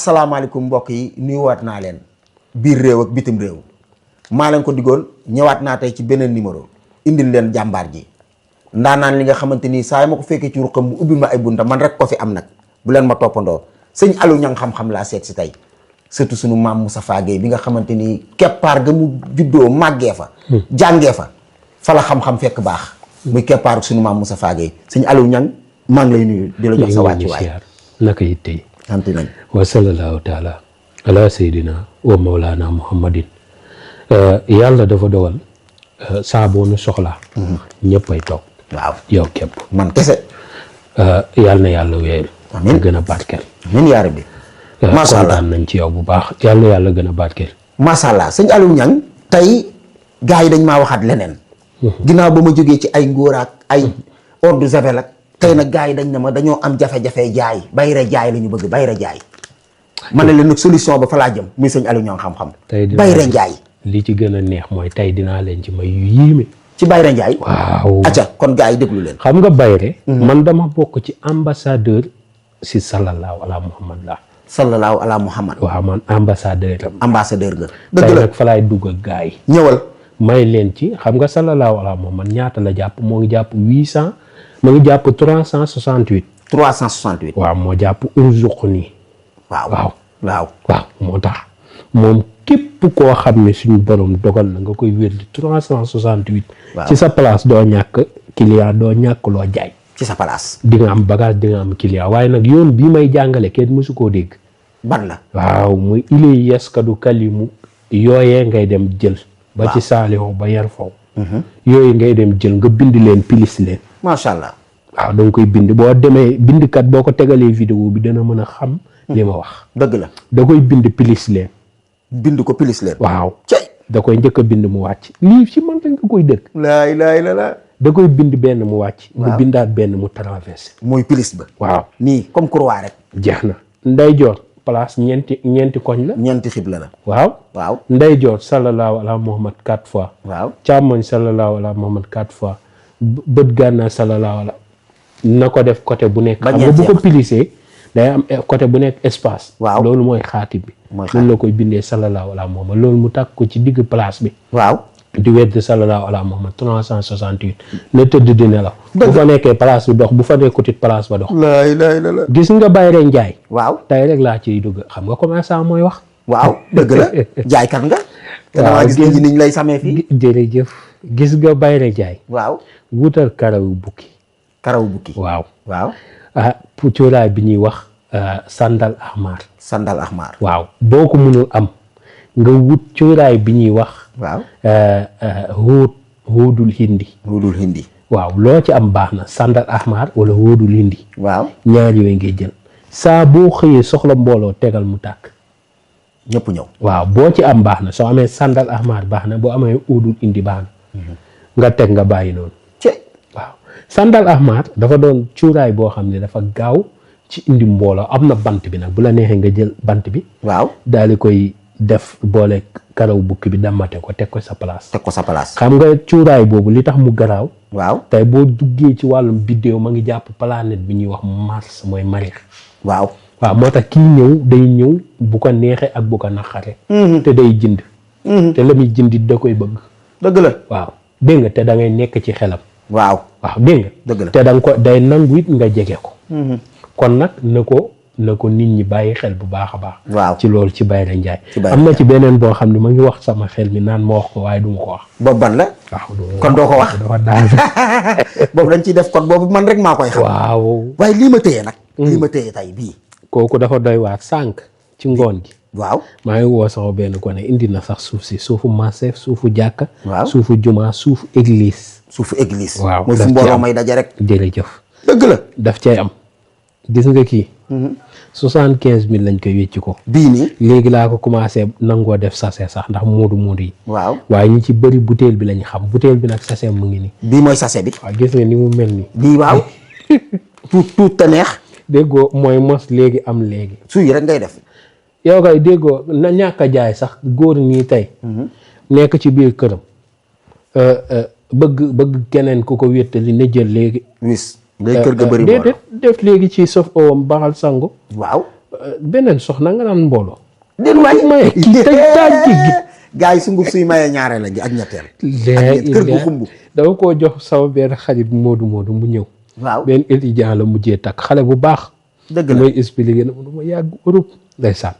asalaamaaleykum mbokk yi nuyuwaat naa leen biir réew ak bitim réew maa leen ko digoon ñëwaat naa tey ci beneen numéro indil leen jàmbaar ji ndaanaan li nga xamante ni saa yi ma ko fekkee ci ruqam mu ubbi ma ay bunta man rek ko fi am nag bu leen ma toppandoo sëñ Aliou Niang xam-xam laa seet si tey surtout sunu maam Moustapha Guèye bi nga xamante ni keppaar ga mu juddoo màggee fa jàngee fa la xam-xam fekk baax muy keppaaru sunu maam Moustapha Guèye sëñ Aliou Niang maa ngi lay nuyu di la jox sa wàccuwaay naka it tey sant nañ wa sallallahu taala ala sayyidina wa mawlana muhammadin yàlla dafa dogal saa boo nu soxlaa ñëpp ay toog waaw yow képp man kese yàlla na yàlla wéyal amiin gën a barkeel amiin yaa rabbi macha allah kontaan nañ ci yow bu baax yàlla na yàlla gën a barkeel macha allah sëñ Aliou Niang tey gars yi dañ maa waxaat leneen ginnaaw ba ma jógee ci ay ngóoraak ay eau de javel ak tey nag gars yi dañ ne ma dañoo am jafe-jafe jaay bayra jaay la ñu bëgg bayra jaay ma ne leen nag solution ba fa laa jëm muy sëñ Aliou Niang xam-xam bayra njaay li ci gën a neex mooy tey dinaa leen ci may yu yéeme ci bayra njaay waaw acca kon gars yi déglu leen xam nga bayre man dama bokk ci ambassadeur si sallallahu ala muhammad la sallallahu ala muhammad waaw man ambassadeur am ambassadeur nga tey dëgg la nag fa laay dugg ak gars yi ñëwal may leen ci xam nga sallallahu ala muhammad ñaata la jàpp moo ngi jàpp 800 moo ngi jàpp 368 368 waaw moo jàpp urzuqni waaw waaw waaw waaw moo tax moom képp koo xam ne suñu borom dogal na nga koy wér di 368 waaw ci sa place doo ñàkk client doo ñàkk loo jaay ci sa place di nga am bagage di nga am client waaye nag yoon bii may jàngale kenn mësu koo dégg ban la waaw muy ilay yaskadu kalimu yooyee ngay dem jël ba ci saalihu ba yar faw yooyu ngay dem jël nga bind leen pilis leen macha allah waaw da nga koy bind boo demee bindkat boo ko tegalee vidéo bi dana mën a xam li ma wax dëgg la da koy bind pilis leen bind ko pilis leen waaw cey da koy njëkk a bind mu wàcc lii ci man rek nga koy dëkk laa ilaaha illallaah da koy bind benn mu wàcc mu bindaat benn mu traversé mooy pilis ba waaw nii comme croix rek jeex na ndeyjoor place ñeenti koñ la ñeenti xibla la waaw waaw ndeyjoor sallallahu ala muhammad 4 fois waaw càmmoñ sallallahu ala muhammad 4 fois bët gànnaar sallallahu ala na ko def côté bu nekk xam nga bu ko pilisee day am côté bu nekk espace waaw loolu mooy xaati bi loolu la koy bindee sallallahu ala muhammad loolu mu tàkk ko ci digg place bi waaw di wedd sallallahu ala muhammad 368 na tëdd di nelaw bu fa nekkee place bi dox bu fa nekkutit place ba dox laa ilaaha illallaah gis nga bayre njaay waaw tey rek laa ciy dugg xam nga commerçant mooy wax waaw dëgg la jaaykat nga te damaa gis nit ñi niñ lay samee fii jërëjëf gis nga bayre njaay waaw wutal karawu bukki karaw bukki waaw waaw pour cuuraay bi ñuy wax sandal ahmar sandal ahmar waaw boo ko mënul am nga wut cuuraay bi ñuy wax waaw hóodul hindi hóodul hindi waaw loo ci am baax na sandal ahmar wala hóodul hindi waaw ñaar yooyu ngay jël saa boo xëyee soxla mbooloo tegal mu tàkk ñëpp ñëw waaw boo ci am baax na soo amee sandal ahmar baax na boo amee hóodul hindi baax na nga teg nga bàyyi noonu waaw sandal ahmar dafa doon cuuraay boo xam ne dafa gaaw ci indi mbooloo am na bant bi nag bu la neexee nga jël bant bi waaw daal di koy def boole karaw bukki bi dammate ko teg ko sa place teg ko sa place xam nga cuuraay boobu li tax mu garaaw waaw tey boo duggee ci wàllum biddéew ma ngi jàpp planète bi ñuy wax Mars mooy Mariix waaw waaw moo tax kii ñëw day ñëw bu ko neexee ak bu ko naqare te day jënd te la muy jëndit da koy bëgg dëgg la waaw dégg nga te da ngay nekk ci xelam waaw waaw dégg nga dëgg la te da nga ko day nangu it nga jege ko kon nag na ko nit ñi bàyyi xel bu baax a baax waaw ci loolu ci bayra njaay Bayra am na ci beneen boo xam ne ma ngi wax sama xel mi naan ma wax ko waaye du ma ko wax boobu ban la waaw kon doo ko wax dafa daal boobu dañ ciy def kon boobu man rek maa koy xam waaw waaye lii ma téye nag lii ma téye tey bii kooku dafa doy waar sànq ci ngoon gi waaw maa ngi woo sama benn ko ne indi na sax suuf si suufu marché suufu jàkka waaw suufu juma suufu église suufu église waaw mooy fu mbooloo may daje rek jërëjëf dëgg la daf cay am gis nga kii 75 000 lañ koy wécci ko bii nii léegi laa ko commencé nangoo def sachet sax ndax moodu yi waaw waaye ñi ci bëri butéel bi lañ xam butéel bi nag sachet mu ngi nii bii mooy sachet bi waaw gis nga ni mu mel nii bii waaw tuut te neex déggoo mooy mos léegi am léegi suy rek ngay def yow kay déggoo na ñàkk a jaay sax góor nii tey nekk ci biir këram bëgg keneen ku ko wéttali na jël léegi wis ngay kër ga bëri mbooloo def léegi ci sof owam baxal sangu waaw beneen soxna nga naan mbooloo. déedéet waay maye kii tey taa jéggi. gars yi sunguf suy mayee ñaareel la ak ñetteel. kër gu xumb. dama koo jox sama benn xarit Modou mu ñëw. waaw benn étudiant la mujjee takk xale bu baax. dëgg la may expliqué na ma yàgg Europe ndeysaan.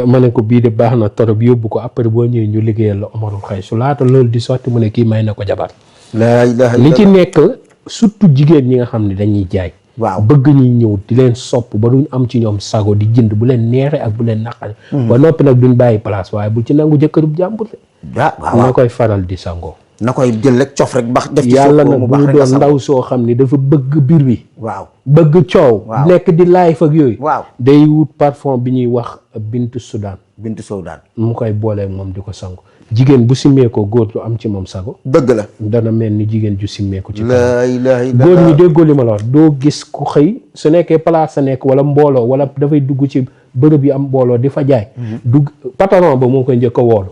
ma ne ko bii de baax na torop yóbbu ko après boo ñëwee ñu liggéeyal la Omarul Xay su laata loolu di sotti mu ne kii may na ko jabar. la ilaha li ci nekk surtout jigéen ñi nga xam ne dañuy jaay. waaw bëgg ñuy ñëw di leen sopp ba duñ am ci ñoom sago di jënd bu leen neexee ak bu leen naqare. ba noppi nag duñ bàyyi place waaye bu ci nangu jëkkërub jàmbur de. waaw na koy faral di sangoo. na koy jël rek cof rek bax def ci yàlla nag bu doon ndaw soo xam ne dafa bëgg biir bi. waaw bëgg coow. nekk di laay fag yooyu. waaw day wut parfum bi ñuy wax Bintu Soudan. Bintu Soudan. mu koy booleeg moom di ko sangu. jigéen bu simmee ko góor du am ci moom sago. dëgg la dana mel ni jigéen ju simmee ko ci la ilaha illa góor ñi déggoo li ma la wax doo gis ku xëy su nekkee place sa nekk wala mbooloo wala dafay dugg ci bërëb yi am mbooloo di fa jaay. dugg patron ba moo koy njëkk a woolu.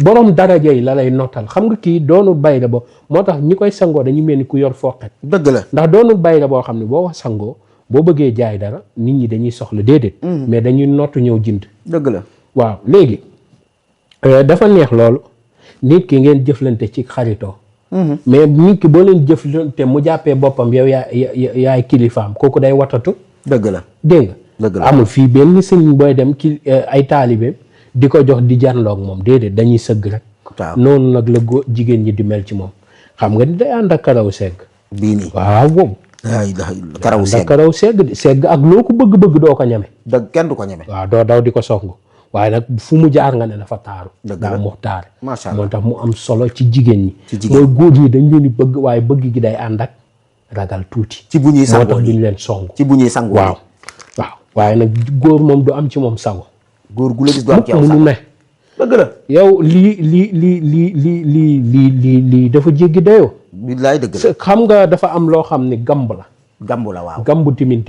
borom daraja yi la lay nottal xam nga kii doonul bayra ba moo tax ñi koy sangoo dañu mel ni ku yor foqet. dëgg la ndax doonul bayra boo xam ne boo wax sangoo boo bëggee jaay dara nit ñi dañuy soxla déedéet. mais dañuy nottu ñëw jënd. dëgg la waaw léegi dafa neex loolu nit ki ngeen jëflante ci xaritoo. mais nit ki boo leen jëflante mu jàppee boppam yow yaay kilifaam kooku day watatu. dëgg la dégg nga. dëgg la amul fii benn sëñ booy dem ki ay taalibeem di ko jox di janloog moom déedéet dañuy sëgg rek. waaw noonu nag la jigéen ñi di mel ci moom xam nga ni day ànd ak karaw segg. bii nii waaw boobu. karaw segg karaw segg di segg ak loo ko bëgg-bëgg doo ko ñeme. dëgg kenn du ko ñeme. waaw doo daw di ko songu waaye nag fu mu jaar nga ne dafa taaru. daa muxtaar. macha allah moo tax mu am solo ci jigéen ñi. ci jigéen mooy góor ñi dañ leen di bëgg waaye bëgg gi day ànd ak ragal tuuti. ci bu ñuy sangoo moo tax duñ leen songu. ci bu ñuy sangoo waaw waaye nag góor moom du am ci moom sago. góor gu la gis du am ci yow mu sago ne. dëgg la yow lii dafa jéggi dayoo. billaay dëgg la xam nga dafa am loo xam ne gamb la. gambu la waaw. gambu timin.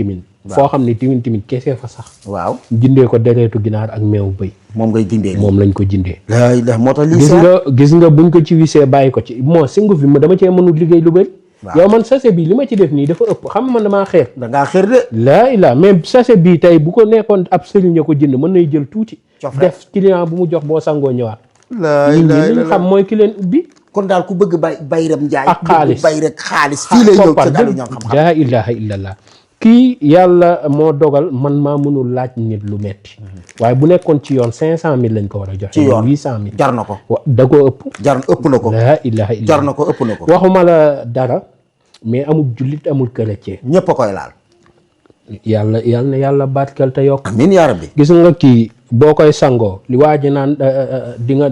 foo xam ne timin kese fa sax. waaw jindee ko dereetu ginaar ak meewu bëy. moom ngay jindee moom lañ ko jindee. laay la moo tax lii gis nga buñ ko ci wisee bàyyi ko ci moo singu fi ma dama cee mënul liggéey lu bëri. yow man sachet bi li ma ci def nii dafa ëpp xam nga man damaa xeer. da ngaa xeer de. laay la mais sachet bii tey bu ko nekkoon ab sëriñ a ko jënd mën nay jël tuuti. def client bu mu jox boo sangoo ñëwaat. laay nit ñi li ñu xam mooy ki leen ubbi. kon daal ku bëgg bay rem njaay. ak xaalis bay rek xaalis. fii lay ñëw ci daal ñoom xam-xam. laa ilaha illallah kii yàlla moo dogal man maa mënul laaj nit lu metti waaye bu nekkoon ci yoon 500000 lañ ko war a joxe. ci yoon 800000 jar na ko. da koo ëpp. ëpp na ko. laa ilaha illallah jar na ko ëpp na ko. waxuma la dara mais amul jullit amul chrétien. ñëpp a koy laal. yàlla barkeel te yokk. amiin yaa rabbi. gis nga kii boo koy sangoo li waa ji naan di nga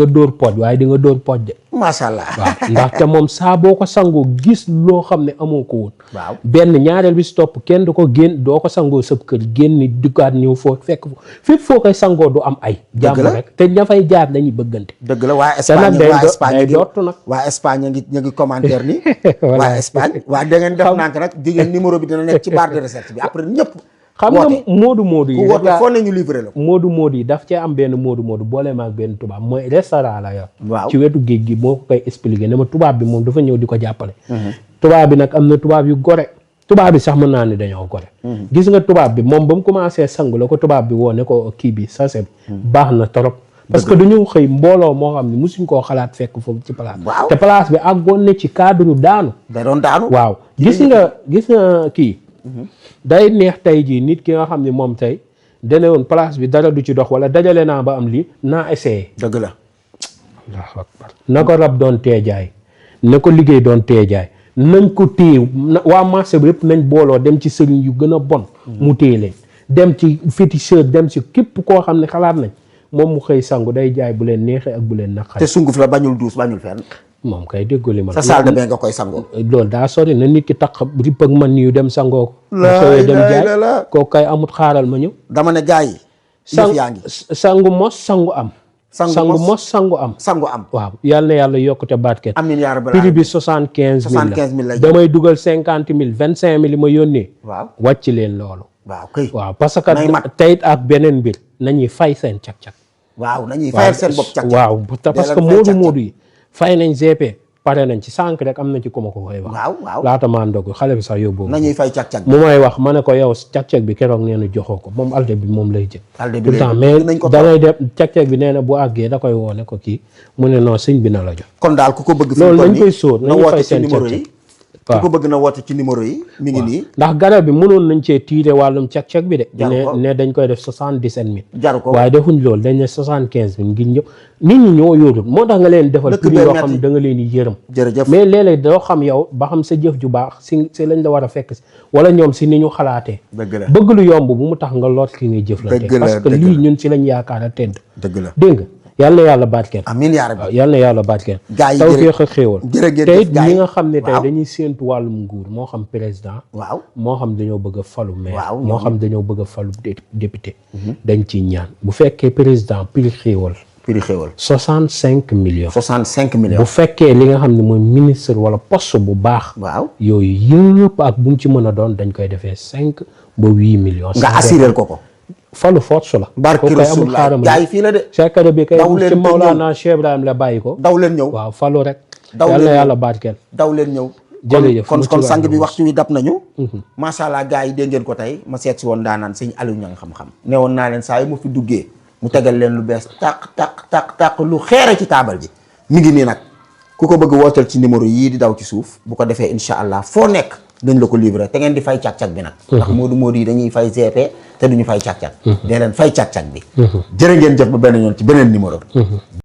dóor pooj waaye di nga dóor pooj de. macha allah. waaw ndaxte moom saa boo ko sangoo gis loo xam ne amoo ko woon. waaw benn ñaareel bi si topp kenn du ko génn doo ko sangoo sëb kër génn duggaat ñëw foo fekk fépp foo koy sangoo du am ay. jàmm rek te ña fay jaar dañuy bëggante. dëgg la waa Espagne day dootu nag. waa Espagne ñu ngi commentaire ni. waa Espagne waa da ngeen def nànk nag jigéen numéro bi dina nekk ci barre de recherche bi après ñëpp. xam nga moodu yi ku woote foo ne ñu livré la moodu yi daf cee am benn moodu boole ma ak benn tubaab mooy restaurant la yor. waaw ci wetu géej gi moo ko koy expliqué ne ma tubaab bi moom dafa ñëw di ko jàppale. tubaab bi nag am na tubaab yu gore. tubaab bi sax mën naa ne dañoo gore. gis nga tubaab bi moom ba mu commencé sangu la ko tubaab bi woo ne ko kii bi sachet bi baax na torop parce que dañoo xëy mbooloo moo xam ne musuñ koo xalaat fekk foofu ci place. waaw te place bi àggoon na ci cadre daanu. da doon daanu. waaw gis nga kii. day neex tey jii nit ki nga xam ne moom tey dane woon place bi dara du ci dox wala dajale naa ba am lii naa essayé. dëgg la. allahu akbar na ko rab doon teejaay na ko liggéey doon teejaay nañ ko téye waa marché bi yëpp nañ booloo dem ci sëriñ yu gën a bon. mu téye leen dem ci féticheur dem ci képp koo xam ne xalaat nañ moom mu xëy sangu day jaay bu leen neexee ak bu leen naqaree. te sunguf la bañul duus bañul fenn. moom kay déggoo li ma. sa salle de bain nga koy sangoo. loolu daa sori na nit ki tax ripp ak man yu dem sangoo ko. laay dem jaay kooku kay amut xaaral ma ñëw. dama ne gars yi. yaa ngi sangu mos sangu am. sangu mos sangu am. sangu am. waaw yal na yàlla yokkute baatket. amiin yaa rabbal prix bi 75000 la. damay dugal 50000 25000 ma yónnee. waaw wàcc leen loolu. waaw kay. waaw parce que tey ak beneen mbir nañuy fay seen cak-cak. waaw nañuy fayal seen bopp cak-cak. waaw parce que moodu yi. fay nañ GP pare nañ ci sànq rek am na ci ku ma ko koy wax. waaw laata maa ndog xale bi sax yóbbu. nañuy fay cag-cag mu may wax ma ne ko yow cag-cag bi keroog nee na joxoo ko moom alde bi moom lay jël. alde bi tout le temps mais dangay def cag-cag bi nee na bu àggee da koy woone ko kii mu ne non sëñ bi na la jox. kon daal ku ko bëgg. loolu nañ koy sóor nañu fay seen numéro yi. ku ko bëgg na woote ci numéro yi. mi ngi nii ndax garab bi mënoon nañ cee tiire wàllum cag-cag bi de. ne dañ koy def 77 000. jaru ko waaye defuñ loolu dañ ne 75 000 ngir ñëpp nit ñi ñoo yóorul moo tax nga leen defal prix yoo xam ne da nga leen di yërëm. jërëjëf mais léeg-léeg doo xam yow ba xam sa jëf ju baax si lañ la war a fekk si wala ñoom si ni ñu xalaatee. bëgg lu yomb bu mu tax nga lot ki ngay jëflante. parce que lii ñun si lañ yaakaar a tedd. dëgg la dégg nga yàlla na yàlla barkeel. amiin yaa rabbi yàlla na yàlla barkeel. gaa yi tawfeex ak xéewal. jërëjëf te it ñi nga xam ne tey dañuy séentu wàllum nguur moo xam président. waaw moo xam dañoo bëgg a falu maire. waaw moo xam dañoo bëgg a falu député. dañ ci ñaan bu fekkee président prix xéewal. prix xéewal 65 millions. 65 millions. bu fekkee li nga xam ne mooy ministre wala poste bu baax. waaw yooyu yëpp ak bu mu ci mën a doon dañ koy defee 5 ba 8 millions. nga assuré ko. falu force la. barki Rasulullah jaay fii la de. secret bi kay ci Maulana Cheikh Ibrahim la bàyyi ko. daw leen ñëw waaw falu rek. daw yàlla na yàlla barkeel. daw leen ñëw. jërëjëf kon sang bi waxtu wi dab nañu. macha allah gars yi dégg ngeen ko tey ma seet si woon daanaan sëñ Aliou Niang xam-xam. ne woon naa leen saa yu ma fi duggee mu tegal leen lu bees tàq lu xeere ci taabal ji. mi ngi nii nag ku ko bëgg wooteel ci numéro yii di daw ci suuf bu ko defee incha allah foo nekk dañ la ko livré te ngeen di fay càq-càq bi nag. ndax moodu yi dañuy fay GP te duñu fay càq-càq. dee leen fay càq-càq bi. jërë ngeen jëf ba beneen yoon ci beneen numéro.